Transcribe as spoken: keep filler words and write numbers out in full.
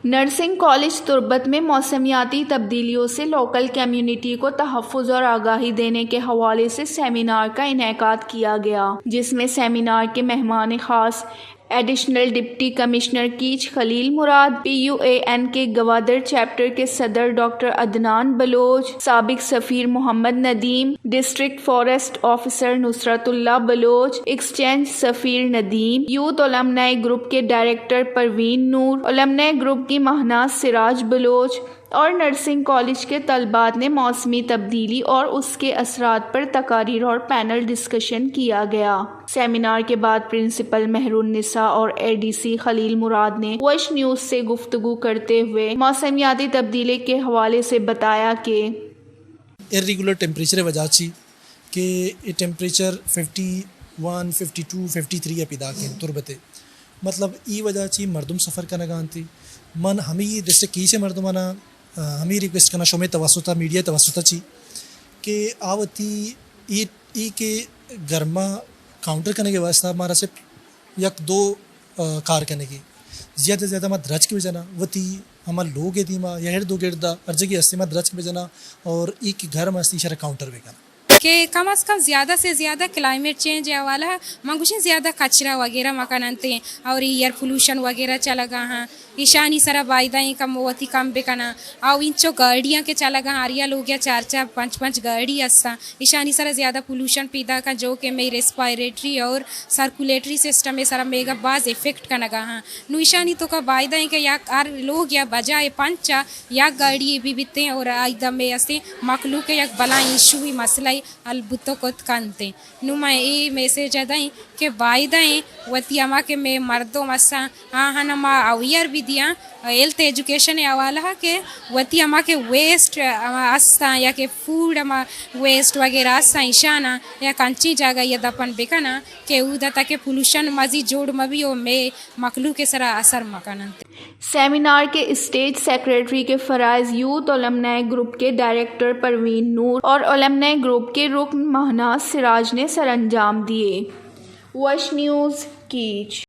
Nursing college تربت میں موسمیاتی تبدیلیوں سے لوکل کمیونٹی کو تحفظ اور آگاہی دینے کے حوالے سے سیمینار کا انعقاد کیا گیا، جس میں سیمینار کے مہمان خاص ایڈیشنل ڈپٹی کمشنر کیچ خلیل مراد، پی یو اے این کے گوادر چیپٹر کے صدر ڈاکٹر عدنان بلوچ، سابق سفیر محمد ندیم، ڈسٹرکٹ فاریسٹ آفیسر نصرت اللہ بلوچ، ایکسچینج سفیر ندیم، یوتھ الومنائی گروپ کے ڈائریکٹر پروین نور، الومنائی گروپ کی مہناز سراج بلوچ، اور نرسنگ کالج کے طلبات نے موسمی تبدیلی اور اس کے اثرات پر تقاریر اور پینل ڈسکشن کیا گیا۔ سیمینار کے بعد پرنسپل مہرالنساء اور اے ڈی سی خلیل مراد نے وش نیوز سے گفتگو کرتے ہوئے موسمیاتی تبدیلی کے حوالے سے بتایا کہ ارریگولر ٹیمپریچر وجہ چی کہ ای temperature fifty one, fifty two, fifty three آ پیداک ءِ تربت ءِ۔ مطلب ای وجہ چی مردم سفر کنگا انت۔ من ہمے ڈسٹرکٹ کیچ ءِ مردم انا، آ، ہمے ریکویسٹ کنا شمے توسط آ، میڈیا توسط آ چی کہ آ وتی ای، ای کہ گرما کاؤنٹر کنگے واسطہ مارا صرف یک دو، آ، کار کنگے۔ زیادہ زیادہ ما درچک بجنا، وتی ہما لوگ ءِ دیما یا ارد و گرد آ ہر جگہ استے ما درچک بجنا اور ای کہ گرم استے ایشارا کاؤنٹر بکنا۔ کہ کم از کم زیادہ سے زیادہ کلائمیٹ چینج ءِ حوالہ من گوشیں زیادہ کچرہ وغیرہ مکن انت اور ایئر پولوشن وغیرہ چلگا ہاں، ایشانی سرا بایدہ ایں کم وتی کم بکناں۔ او انچو گاڑیاں کہ چلگا ہاں، ہر یا لوگیا چار چار پنچ پنچ گاڑی اساں، ایشانی سرا زیادہ پولوشن پیداک آں، جو کہ مئے ریسپائریٹری اور سرکولیٹری سسٹم ءِ سرا میگا بھاز افیکٹ کنگا ہاں۔ نو ایشانی توکا بایدہ ایں کہ یک ہر لوگ یا بجائے پنچ آ یک گاڑی ءِ بھی بیتیں اور ایدا مئے استے مخلوق ءِ یک بلائیں ایشو ءِ مسئلہ ءِ حل بوتو کت کنت۔ نو من اے میسج ءِ دئیں کہ بایدہ ایں وتی ہما کہ مئے مردم اساں آہان ما اویئر بھی دیاں، ہیلتھ ایجوکیشن ءِ حوالہ کہ وتی ہما کہ ویسٹ ہما استاں یا کہ فوڈ ہما ویسٹ وغیرہ استاں ایشاناں یا کنچیں جاگہ یا دفن بکناں کہ اودا تاکہ پولوشن مزید جوڑ مبی و مئے مخلوق ءِ سرا اثر مکننت۔ سیمینار کے اسٹیج سیکرٹری کے فرائض یوتھ الومنائی گروپ کے ڈائریکٹر پروین نور اور الومنائی گروپ کے رکن مہناز سراج نے سرانجام دیے۔ وش نیوز، کیچ۔